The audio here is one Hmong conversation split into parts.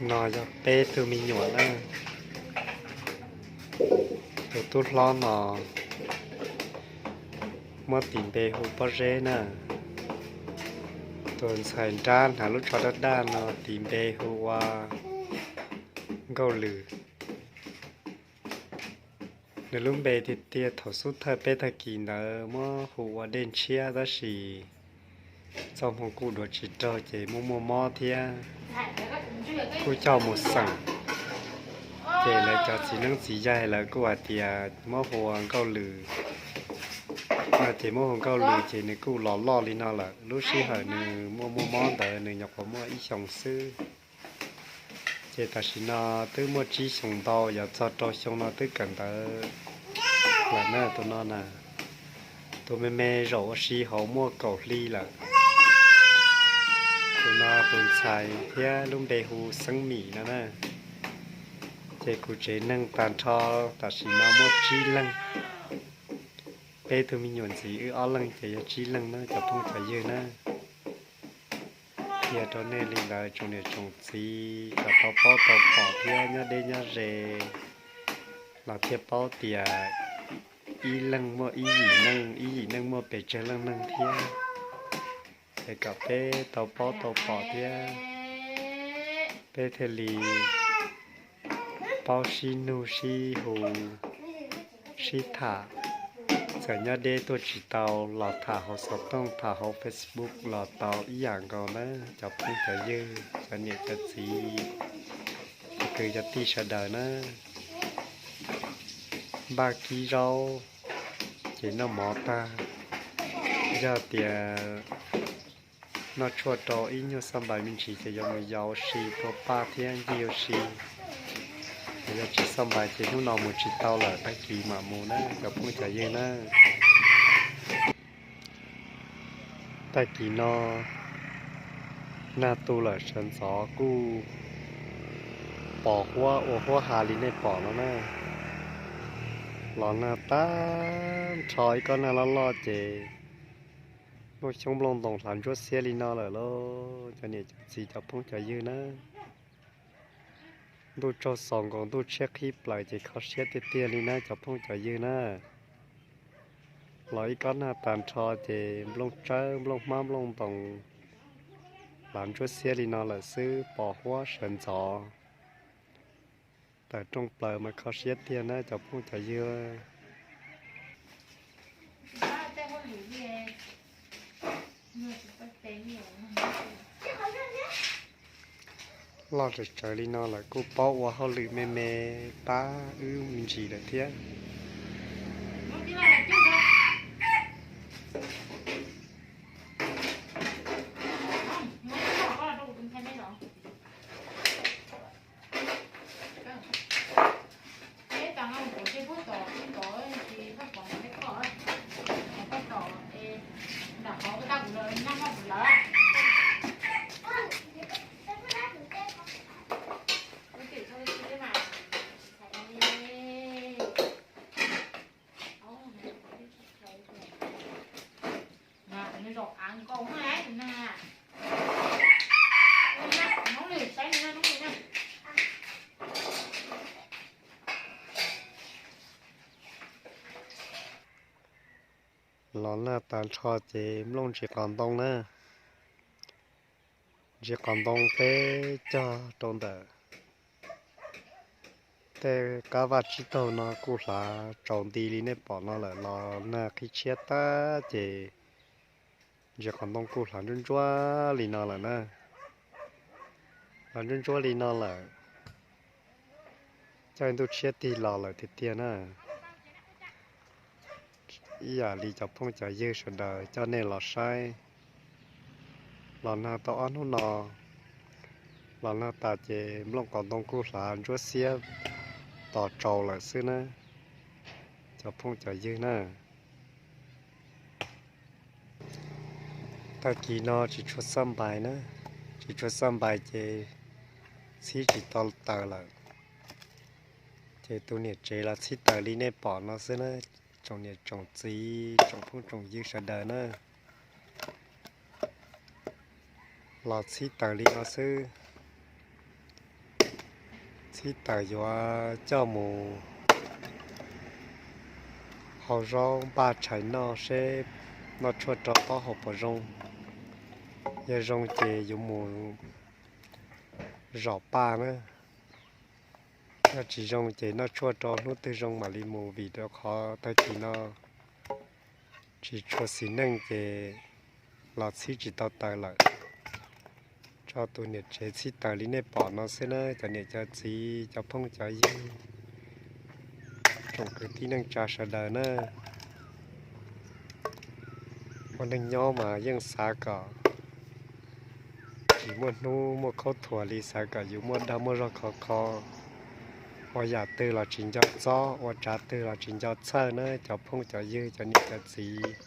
No yog peb tug me nyuam na. Tus tub hlob no muab tis npe hu Pob Zeb na. Tus ntxhais nrab hnav lub tsho daj daj no tis npe hu ua Nkauj Lwm. Nws lub npe tiag tiag thaum xub thawj peb tag kis ntawd muab hu ua Dej Ntshiab, tab sis txoj hmoo kuj dua tsis raug ces muaj muaj mob thiab kuj coj mus xeem. Ces lawv cov txiv neeb txiv yaig lawv kuj hais tias muab hu ua Nkauj Lwm no, ces muab hu Nkauj Lwm ces nws kuj los loj li no lawm. Lub sij hawm nws muaj muaj mob ntawd nws nyuam qhuav muaj ib xyoos xwb. Ces tam sim no twb muaj tsib xyoos ntau, yuav txog rau xyoo no twb kawm ntawv lawm na. Tus no na, tus me me zaum ua si hauv muaj kaum hli lawm. Tus no tus ntxhais thiab lub npe hu Xeeb Mim no na. Ces kuv tsev neeg tag nrho tam sim no muaj tsib leeg. Peb tug me nyuam ntxiv wb ob leeg ces yog tsib leeg na cov phooj cov ywg na. Qhia rau nej li ntawd tsoom niam tsoom txiv kom tau paub tau pom thiab nyob deb nyob ze los thiaj paub tias ib leeg muaj ib yim neej, ib yim neej muaj pes tsawg leej neeg thiab. Es kom peb tau paub tau pom thiab peb thiaj li paub sib nug sib hu sib tham. Txawm nyob deb tuaj tsis tau los tham hauv xov tooj, tham hauv Facebook los tau ib yam nkaus na cov phooj cov ywg, cov niam cov txiv, cov kwv cov tij sawv daws na. Npaj kib zaub ces noj mov tag, yog tias noj tshuaj rau ib nyuag xaj npais me ntsis ces yuav mus yos ua si tua paj thiab ncig ua si. Yog tsis xaj npais ces hnub no mus tsis tau lawm, tag kis mam mus na cov phooj cov ywg na. Tag kis no nag tu lawm sawv ntxov kuj pos huab ua huab ha li nej pom no na. Los nag tag nrho ib kob nag loj loj ces nplooj xyoob nplooj ntoos hlav ntsuab xiab li no lawm lauj cov niam cov txiv cov phooj cov ywg na. Ntuj tsaug xaus nkaus ntuj tshiab qhib plaws ces kho siab tiag tiag li na cov phooj cov ywg na. Los ib kob nag tag nrho ces nplooj tsawb nplooj hmab nplooj ntoos hlav ntsuab xiab li no lawm xwb pos huab sawv ntxov. Tawm rooj plaws mas kho siab tiag na cov phooj cov ywg. Loj tsawv tsawv li no lawm kuj paub ua hauj lwm me me pab wb me ntsis lawm thiab. Los nag tag nrho ces nplooj ntsis qos ntoo na. Ntsis qos ntoo peb cog rau ntawm tej qab vaj tsib taug no kuj hlav tsaus nti li nej pom no lawm los nag qhib tshiab tag ces ntsis qos ntoo kuj hlav ntsuab ntsuab li no lawm na. Hlav ntsuab ntsuab li no lawm. Coj ntuj tshiab tig los lawm tiag tiag na. Ib yam li cov phooj cov ywg sawv daws coj nej los saib. Los nag tau ob hnub no, los nag tas ces nplooj qos ntoo kuj hlav ntsuab xiab tos tsaus lawm xwb na. Cov phooj cov ywg na, tag kis no tsis tshua xaj npais na, tsis tshua xaj npais ces txhib tsis tau taws lawm. Ces tus niam tsev los txhib taws li nej pom no xwb na, tsoom niam tsoom txiv tsoom phooj tsoom ywg sawv daws na. Los txhib taws li no xwb. Txhib taws yuav coj mus hau zaub npaj tshais noj seb noj tshuaj rau taub hau puas zoo. Yog zoo ces yuav mus zom paj na. Yog tsis zoo ces noj tshuaj rau hnub twg zoo mam li mus, vim rau qhov tag kis no tsis tshua xis neej ces los txhib tsis tau taws lawm. Tso tus niam tsev txhib taws li nej pom no xwb na cov niam cov txiv cov phooj cov ywg, tsoom kwv tij neej tsa sawv daws na. Ua neeg nyob mas yeej xav kom tsis muaj hnub muaj khaub thuas li, xav kom yus muaj dag muaj zog khov kho, ua yam twg los tsis nco txob, ua tsav twg los tsis nco txhawj na cov phooj cov ywg cov niam cov txiv.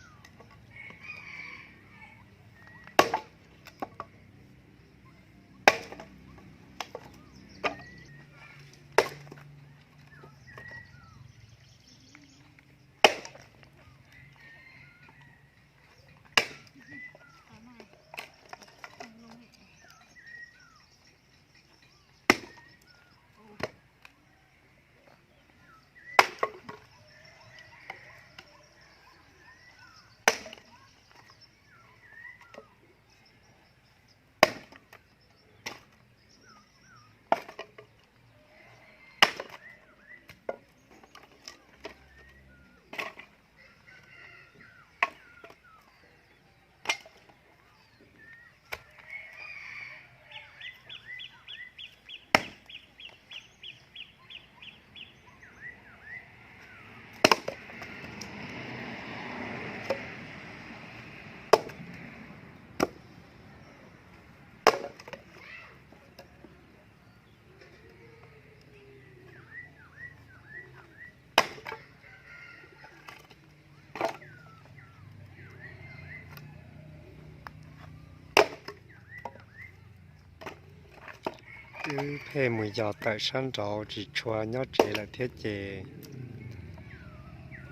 Wb pheej mus yos tawm sab nraud tsis tshua nyob tsev lawm thiab ces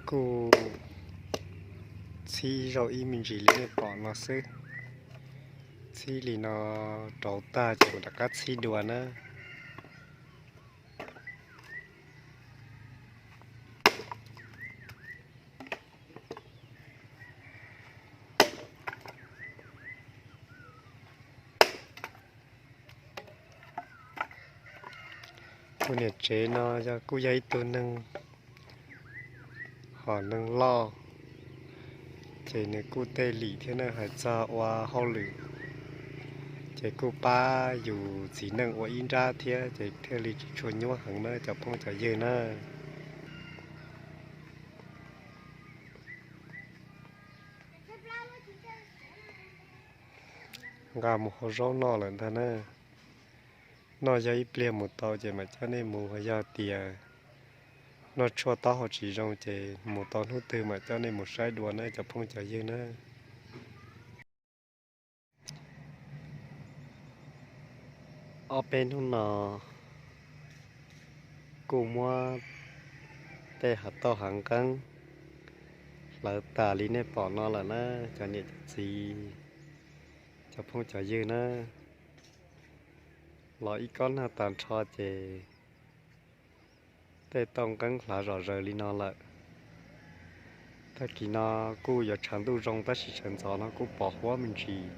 kuj txhib zaub ib me ntsis li nej pom no xwb. Txhib li no rauv tag ces mus rov qab txhib dua na. Tus niam tsev no yog kuj yog ib tug neeg hom neeg loj, ces nws kuj tej lim thiab na, hais txog ua hauj lwm ces kuj pab yus txiv neej ua ib nrab thiab ces thiaj li tsis tshua nyuaj heev na cov phooj cov ywg na. Nqa mus hau zaub noj lawm ntag na. Noj yog ib pliag mus tau ces mam coj nej mus, yog tias noj tshuaj taub hau tsis zoo ces mus tau hnub twg mam coj nej mus saib dua na cov phooj cov ywg na. Ob peb hnub no kuj muab tej hav tauj hav nqeeb hlawv tas li nej pom no lawm na cov niam cov txiv, cov phooj cov ywg na. Los ib kob nag tag nrho ces tej tauj nqeeb hlav zom zaws li no lawm. Tag kis no kuj yuav tshav ntuj zoo tab sis sawv ntxov no kuj pos huab me ntsis,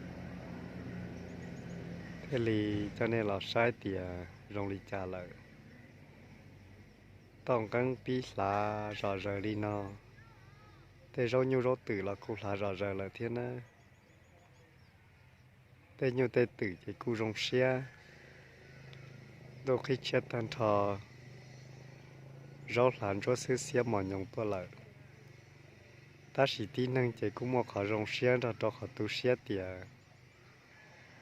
thiaj li coj nej los saib tias zoo li cas lawm. Tauj nqeeb pib hlav zom zaws li no, tej zaub nyuj zaub twm los kuj hlav zom zaws lawm thiab na. Tej nyuj tej twm ces kuj zoo siab. Ntuj qhib tshiab tag nrho, zaub hlav ntsuab xwb xiab mos nyoos tuaj lawm. Tab sis tib neeg ces kuj muaj qhov zoo siab nrog rau qhov tu siab tias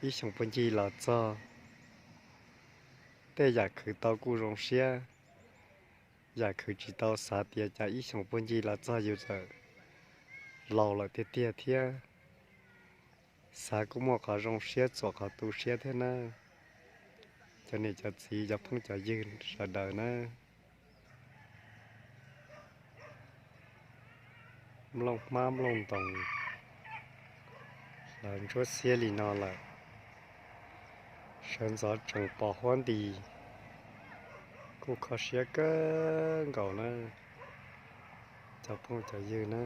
ib xyoos puag ncig los txog, tej yam khwv tau kuj zoo siab, yam khwv tsis tau xav tias cas ib xyoos puag ncig los txog yus txawm laus lawm tiag tiag thiab. Xav kuj muaj qhov zoo siab txuam qhov tu siab thiab na, cov niam cov txiv cov phooj cov ywg sawv daws na. Nplooj hmab nplooj ntoos hlav ntsuab xiab li no lawm, sawv ntxov tseem pos huab nti. Kuj kho siab kawg nkaus na, cov phooj cov ywg na.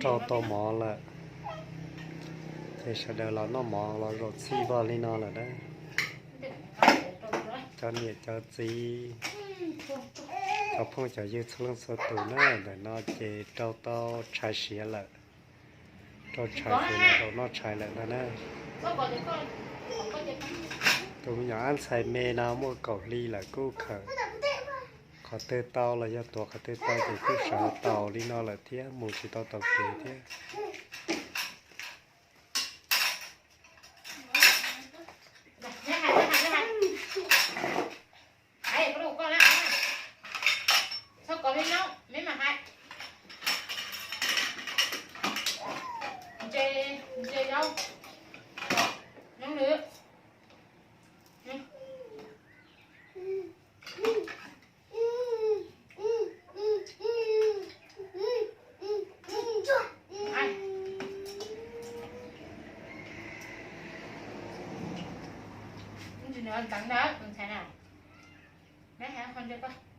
Rau tau mov lawm, ces sawv daws los noj mov los zaum txhij vog li no lawm na. Cov niam cov txiv, cov phooj cov ywg txhua leej txhua tus na, ntawm no ces rau tau tshais siav lawm. Rau tshais siav lawm, rau noj tshais lawm ntag na. Tus me nyuam ab ntxhais me no muaj kaum hli lawm kuj khawm qhov twg tau los yog tuav qhov twg tau ces kuj sawv tau li no lawm thiab, mus tsis tau taus kev thiab. Ntawd, ntawd, ntawd, ntawd.